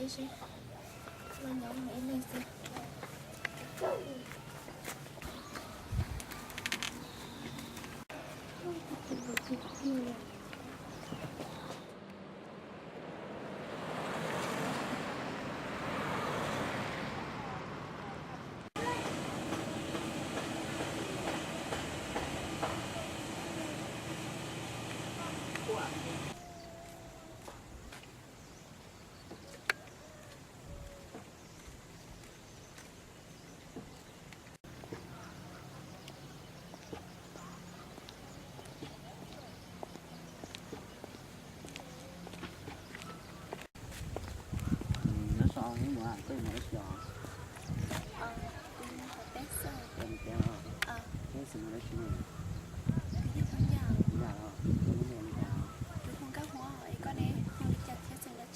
Nyob zoo, hnub no koj yuav mus dab tsi os? Koj mus teb os? Teb xeem dab tsi ne? Yam os, koj lub npe li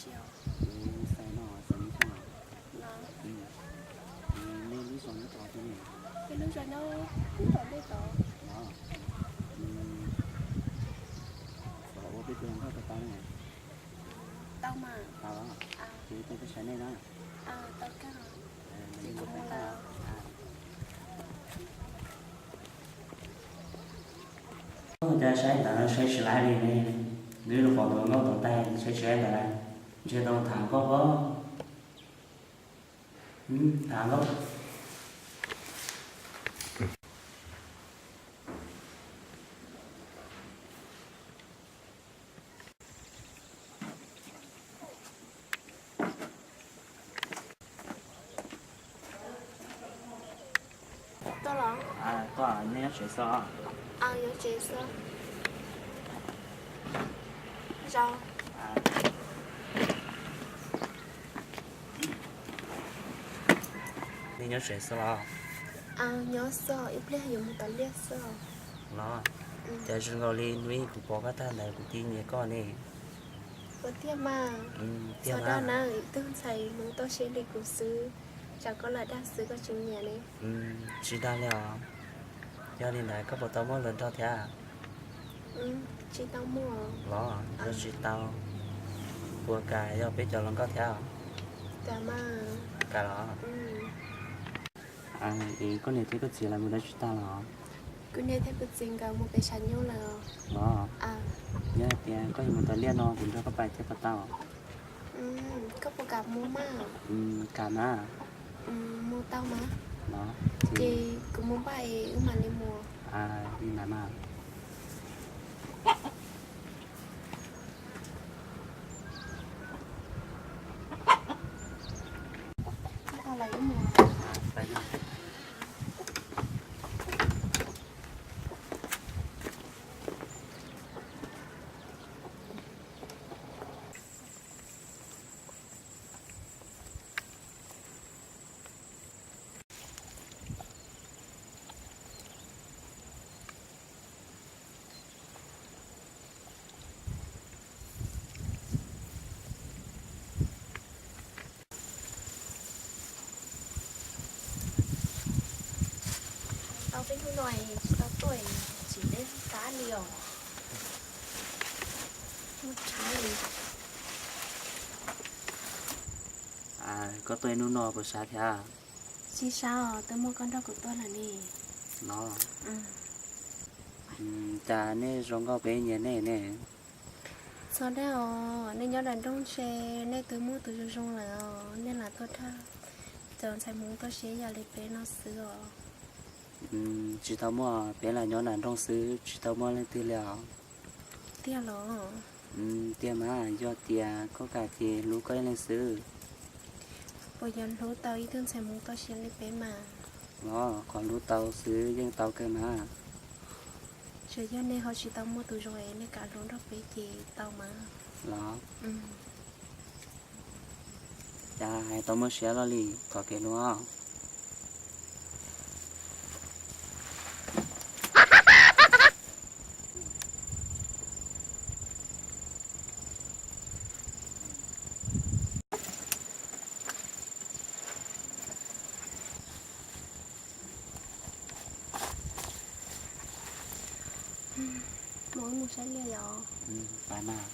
cas? Kuv xav no, xav li xyoo. Nej lub zos nyob tod thiab ne? Los, xav ua peb tus hluas nkauj tau tau ne? Tau los, ces kuv tuaj saib nej na. Cas saib ntawd saib tsis laib li ne, nws rau qhov tus hluas nkauj tom ntej saib tsis laib ntawd na, ntshe tau tham nkauj os. Tham nkauj. Tuaj los? Tuaj, nej nyob tsev xwb os? Nyob tsev xwb. Zoo. Nej nyob tsev xwb los? Nyob xwb, ib pliag yuav mus tom liaj xwb. Los, cas zoo nkaus li hnub ib kuv pom koj tag ntawd kuv cia li nyiam koj ne. Ua tiag mas. Txhob dag na, ib tug ntxhais hmoov toj siab li kuv xwb, tsam koj lam dag xwb koj tsis nyiam ne. Tsis dag li os. Yog li ntawd koj puas tau muaj hluas nraug thiab? Tsis tau muaj. Los yog tsis tau, puas kam yog peb cov hluas nkauj thiab? Kam los? Es koj niam thiab koj txiv lawv mus dab tsi tag los? Kuv niam thiab kuv txiv nkawd mus pem tshav nyuj lawm. Los, yog hais tias koj yuav mus tom liaj no kuv nrog koj pais thiab puas tau? Koj puas kam mus mas? Kam mas. Mus tau mas. Los, ces kuv mus npaj es wb mam li mus. Li ntawd mas. Tau peb hnub no tsis tau tuaj, tsis neb qab li os. Muaj tshab li. Koj tuaj ib hnub no puas sab thiab? Tsis sab os, twb muaj koj nrog kuv tuaj lawm ne. No, cas nej zoo nkauj peb nyiam nej ne? Txhob dag os, nej nyob nram nroog ntshe nej twb muaj tus zoo zoo lawm os, nej lam tuaj dag cov ntxhais hmoov toj siab yam li peb no xwb os. Tsis tau muaj, peb lam nyob nram nroog xwb tsis tau muaj leej twg li os. Tiag los? Tiag mas, yog tias koj kam ces hlub koj ib leeg xwb. Puas yuav hlub tau ib tug ntxhais hmoov toj siab li peb mas? Los qhov hlub tau xwb yeej tau kawg mas. Tsuas yog nej ho tsis tau muaj tus zoo es nej kam hlub nrog peb ces tau mas. Los, cas hais tau muaj siab loj li, thov kev hlub os. Mus, wb mus saib liaj yom. Pais mas.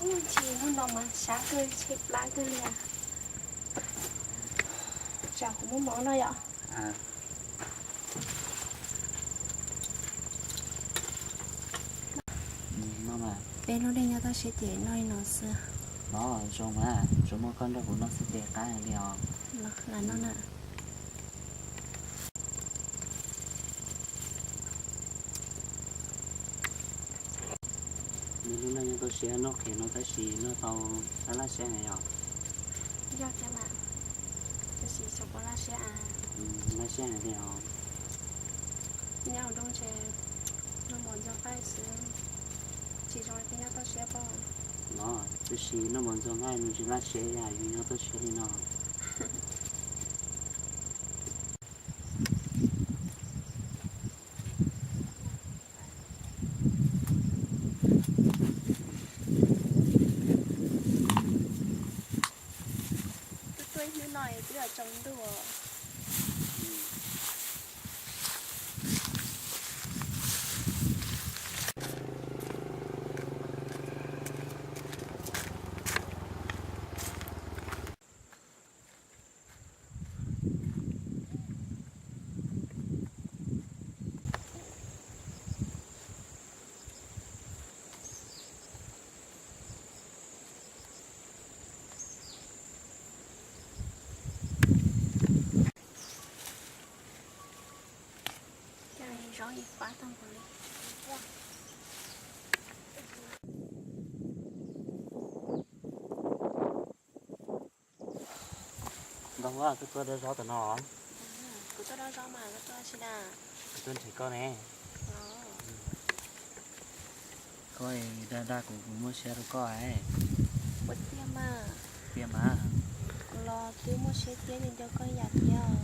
Ub, hnub no mas sab kawg, tshaib plab kawg li as. Tsam kuv muab mov no yom. Peb lub neej nyob toj siab ces noj li no xwb. Los zoo mas, tsuas muaj koj nrog kuv noj xwb ces qab heev li os. Los, lam noj na. Nws lub neej nyob toj siab, noj qhiav no tab sis noj tau laj laj siab heev yom. Yog thiab mas, tab sis tsuas laj siab, laj siab heev li os. Nyob hauv nroog ntshe noj mov ntxuag nqaij xwb, tsis zoo li peb nyob toj siab pob. Los tab sis noj mov ntxuag nqaij nws tsis laj siab ib yam yus nyob toj siab li no. Tuaj ib hnub no es twb yuav tsaus ntuj. Zaub ib pab tag npaum li. Nkauj Huab, koj tuaj dob zaub tom no? Kuv tuaj dob zaub mas koj tuaj ua dab tsi na? Kuv tuaj nrhiav koj ne. Koj dag dag kuv, kuv muaj siab rau koj. Ua tiag mas. Tiag mas. Kuv los twb muaj siab thiab, nco nco koj ib yam thiab.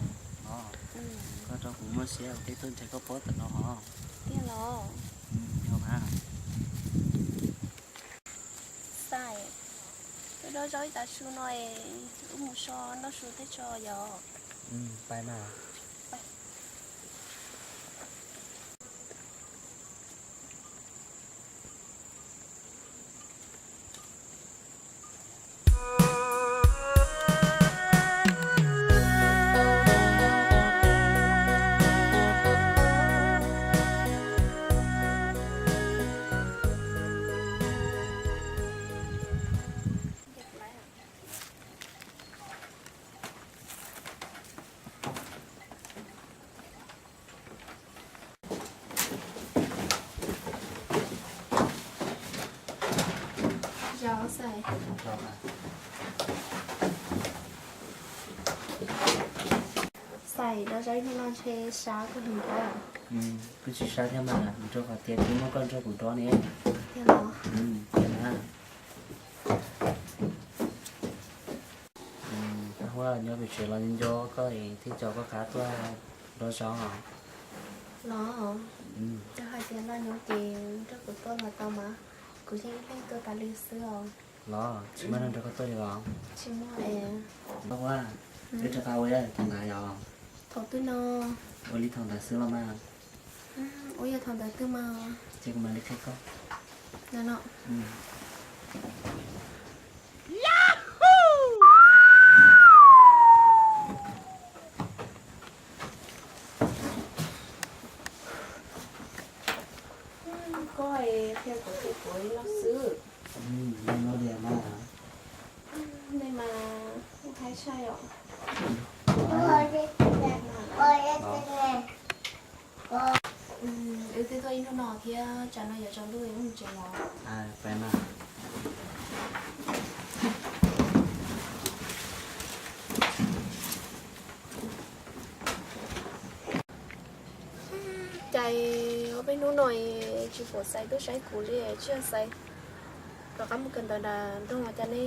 Koj rau kuv muaj siab, kuv thiaj tuaj nrhiav koj pob tom no hos. Tiag los? Yog mas. Xais, wb dob zaub ib tav su no es wb mus so noj su teb tso yom. Pais mas. Xais, dob zaub ib hnub no ntshe sab kawg heev thiab. Kuj tsis sab thiab mas, rau qhov tias twb muaj koj nrog kuv dob ne. Tiag los? Tiag na. Nkauj Huab, nyob pem tsev los nco koj es thiaj caum koj qab tuaj dob zaub os. Los, yog hais tias noj nyob ces nrog kuv tuaj los tau mas, kuv yeej ib leeg tuaj tas li xwb os. Los tsis muaj neeg nrog koj tuaj li los? Tsis muaj es. Nkauj Huab, wb rov qab ua ib yam li thaum ntawd yom. Thaum twg no? Ua li thaum ntawd xwb los mas. Ua yog thaum ntawd twg mas. Ces kuv mam li qhia koj. No no. Koj qhia kuv ces kuv li no xwb. Nej mas haib tshaj yom. Wb twb tuaj ib hnub no thiab, tsam no yuav tsaus ntuj wb mus tsev los. Cas ua peb hnub no tsis pom Xais tuaj saib kuv li, tsis yog Xais rov qab mus kawm ntawv nram nroog los cas ne.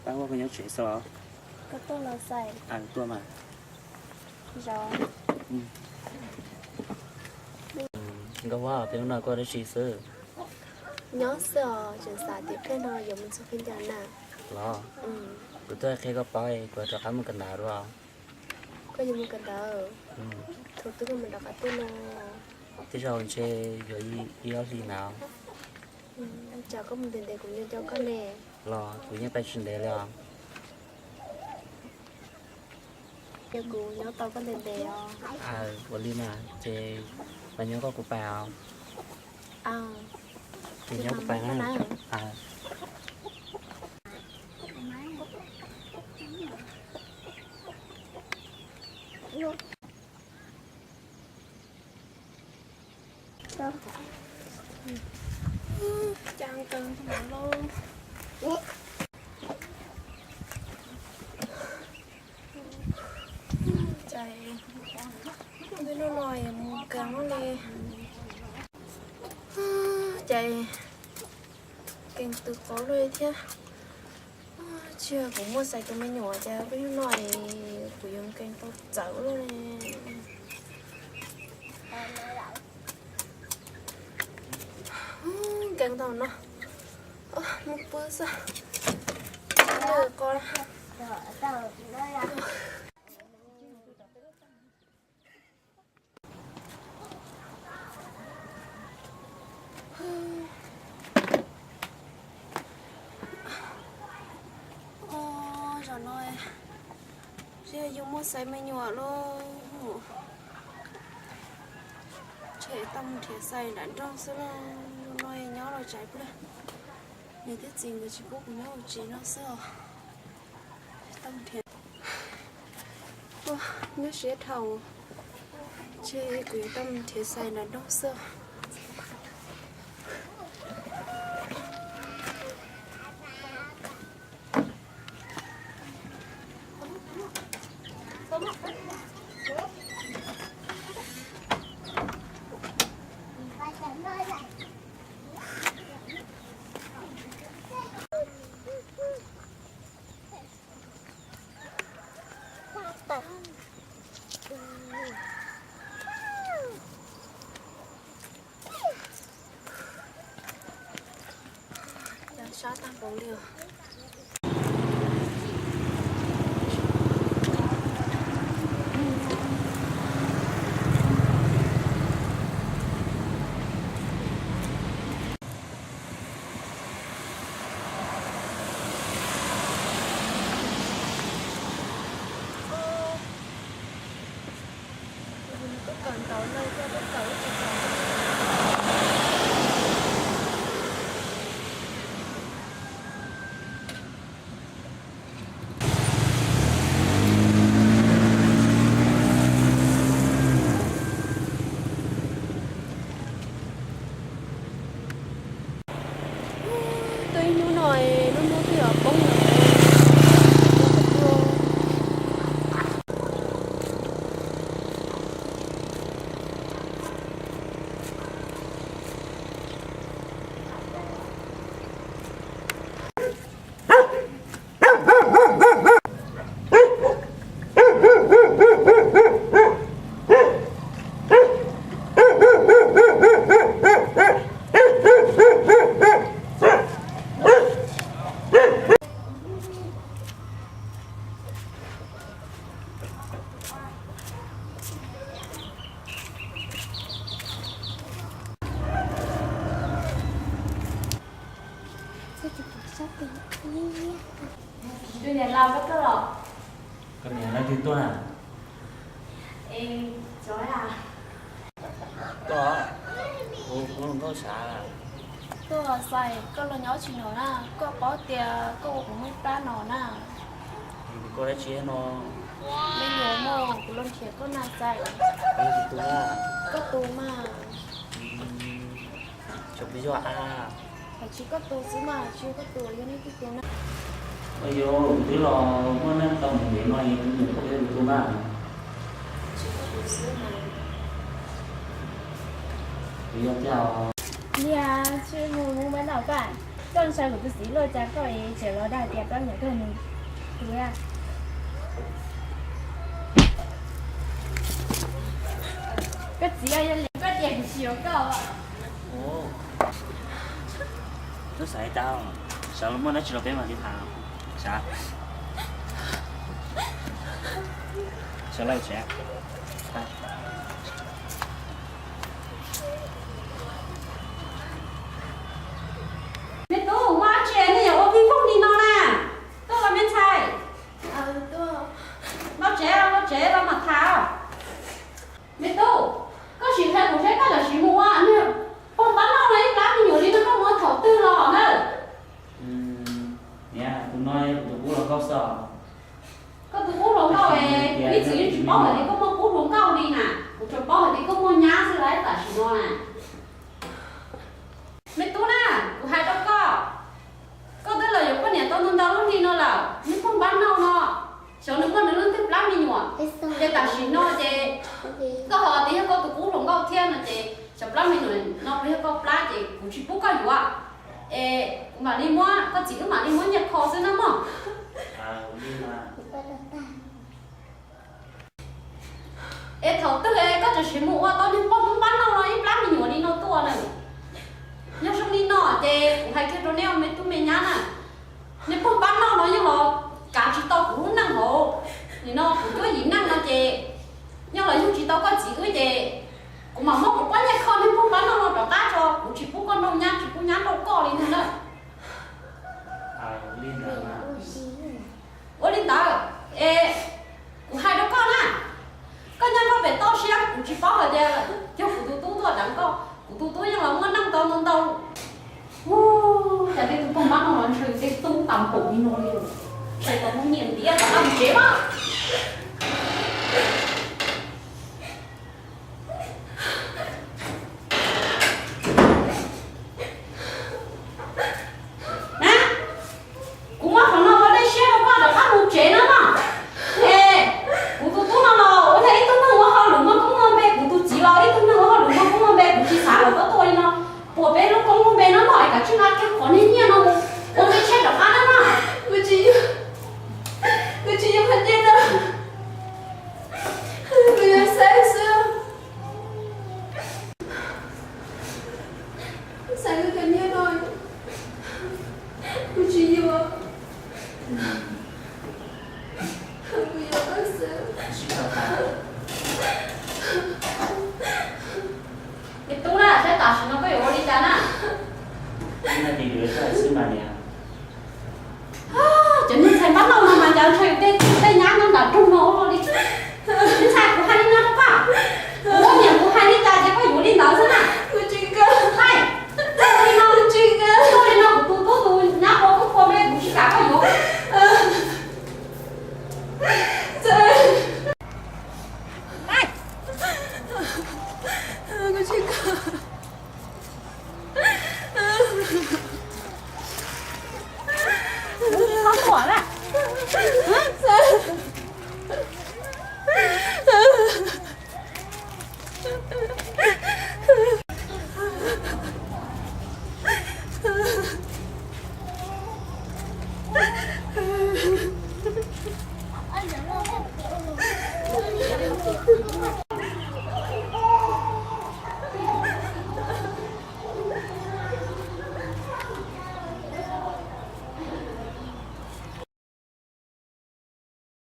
Pab, koj nyob tsev xwb los? Koj tuaj los Xais? Tuaj mas. Nkauj Huab, peb hnub no koj ua dab tsi xwb? Nyob xwb os, tseem xav tias pliag no yuav mus txog peb caug na. Los, kuv tuaj qhia koj paub, kuv rov qab mus kawm ntawv dua. Koj yuav mus kawm ntawv? Thaum twg koj mam rov qab tuaj no? Tej zaum ntshe yuav ib ob hlis ntawd. Tsam koj mus ntev ntev kuv nco nco koj ne. Los kuv yeej pais tsis ntev li os. Yog kuv nyob tau koj ntev ntev os. Ua li mas ces los nyob koj kuv pais os. Ces nyob kuv pais na. Cas kawg ntawm no lauj. Cas ntuj hnub no yuav mus kawg li. Cas nkees tw qauv luaj li thiab. Tsis yog kuv muaj xaiv tus me nyuam cas ntuj hnub no kuv yuav nkees tau txawv luaj li. Nkees tau no, mus pw xwb. Nkees qo. Zaum no yus muaj xaiv me nyuam lauj. Tshem tau mus nrhiav xaiv nram nroog xwb lauj. Zaum no nyob los tsaiv pliag, niam thiab txiv nkawd tsis pub kuv nyob hauv tsev no xwb os. Tau nrhiav, nyob siab dhau, ces kuv yuav tau mus nrhiav xaiv nram nroog xwb. Sab tag npaum li os. Tuaj ib hnub no, lub hnub twb yuav poob lawm. Tus niam laus koj tuaj los? Koj niam leej twg tuaj na? Es cov a. Koj, kuv hluas nkauj sav. Tuaj xais koj los nyob tsis no na, koj paub tias koj ua kuv muaj plab no na. Koj dab tsi no? Me nyuam no kuv los nrhiav koj na xais. Koj tus na? Koj tus mas. Tsis pub yog a. Hais tsis koj tus xwb mas, tsis yog koj tus, yog nej twb tus na. Ua yog twb los muaj neej tau mus ntev no es tus nyuam pom yog tus tus mas. Tsis koj tus xwb mas. Kuv yog tiag os. Niam, tsis mus mus npaj noj paj. Koj ntshai kuv tus txiv luaj cas koj es tseem los dag tias koj niam koj mus tus a. Koj txiv yog li koj tias kuv tsis yuav koj. Tub xav li cas? Xyov muaj dab tsi los peb mam li tham. Xav, xyov lawm tsev. Me tub, muaj dab tsi nej yuav ua vij voog li no na? Tuaj los me ntxhais. Los tsev, los tsev los mam tham. Me tub, koj sim hais kuv seb koj tam sim mus ua niag pog npab noj no ib plab me nyuam li no koj mus ua thaum twg los na? Niam, tus no yog kuv tus qub hluas nkauj xwb. Koj tus qub hluas nkauj es kuv ib txwm yeej tsis paub hais tias koj muaj qub hluas nkauj li na, kuv tsuas paub hais tias koj muaj nyab xwb lawm tam sim no na. Me tub na, kuv hais rau koj, koj twb los yuav poj niam tau ntau ntau lub hli no lawm, niag pog npab noj no, xyov nws muaj nws leej twg plab me nyuam. Ces tam sim no ces koj ho tias yog koj tus qub hluas nkauj thiab no ces xyov plab me nyuam no puas yog koj plab ces kuv tsis pub koj yuav. Es kuv mam li muab, koj txiv wb mam li muab nyiaj kho xwb na mog. Es thaum twg es koj tseem sim mus ua tau niag pog npab noj no ib plab me nyuam li no tuaj na? Yog zoo li no ces kuv hais kiag rau neb me tub me nyab na, niag pog npab noj no yog los kav tsis tau kuv lub neej hauv, nim no kuv cuab yim neej no ces yog los yug tsis tau koj txiv wb ces kuv mam muab kuv pob nyiaj kho niag pog npab noj no rov qab tso, kuv tsis pub koj nrauj nyab tsis pub nyab nrauj koj li ntag na. Ua li ntawd es kuv hais rau koj na, koj nyob koj pem toj siab, kuv tsis paub hais tias yog kuv tus tub tuaj deev koj, kuv tus tub yeej los muaj neej tau ntau ntau. Ua cas tej tug pog npab no los ntshe tej tub tas npaum li no li, ntshe tau muaj nyiaj ntiab rov qab mus tsev mas. Na, kuv muab qhov no ua dej siab rau koj rov qab mus tsev na mog. Es kuv tus tub no los ua yog ib tug neeg ua hauj lwm muaj koob muaj npe, kuv tus txiv los ib tug neeg ua hauj lwm muaj koob muaj npe, kuv tsis xav kom koj tuaj ua li no. Puas peb lub koob lub npe no mog, es kav tsij nqa kiag qhov niag nyiaj no mus ua nqi tsheb rov qab na mog. Kuv tsis yuav, kuv tsis yuav qhov nyiaj no, kuv yuav xeeb xwb. Xeeb lub cov nyiaj no, kuv tsis yuav, kuv yuav koj xwb. Me tub na, saib tam sim no koj yuav ua li cas na? Cov niag ntxhais npab noj no mas cas ntshe yus tej tub tej nyab nyob nram nroog no ua luaj li. Me ntxhais, kuv hais li no rau koj, kuv niam kuv hais li cas ces koj yuav li ntawd xwb na. Hais, tuaj li no, tuaj li no kuv tus tub tus nyab ua koob ua npe kuv tsis kam koj yuav. Kuv tsis kam. Kuv tsis txhob tuaj na.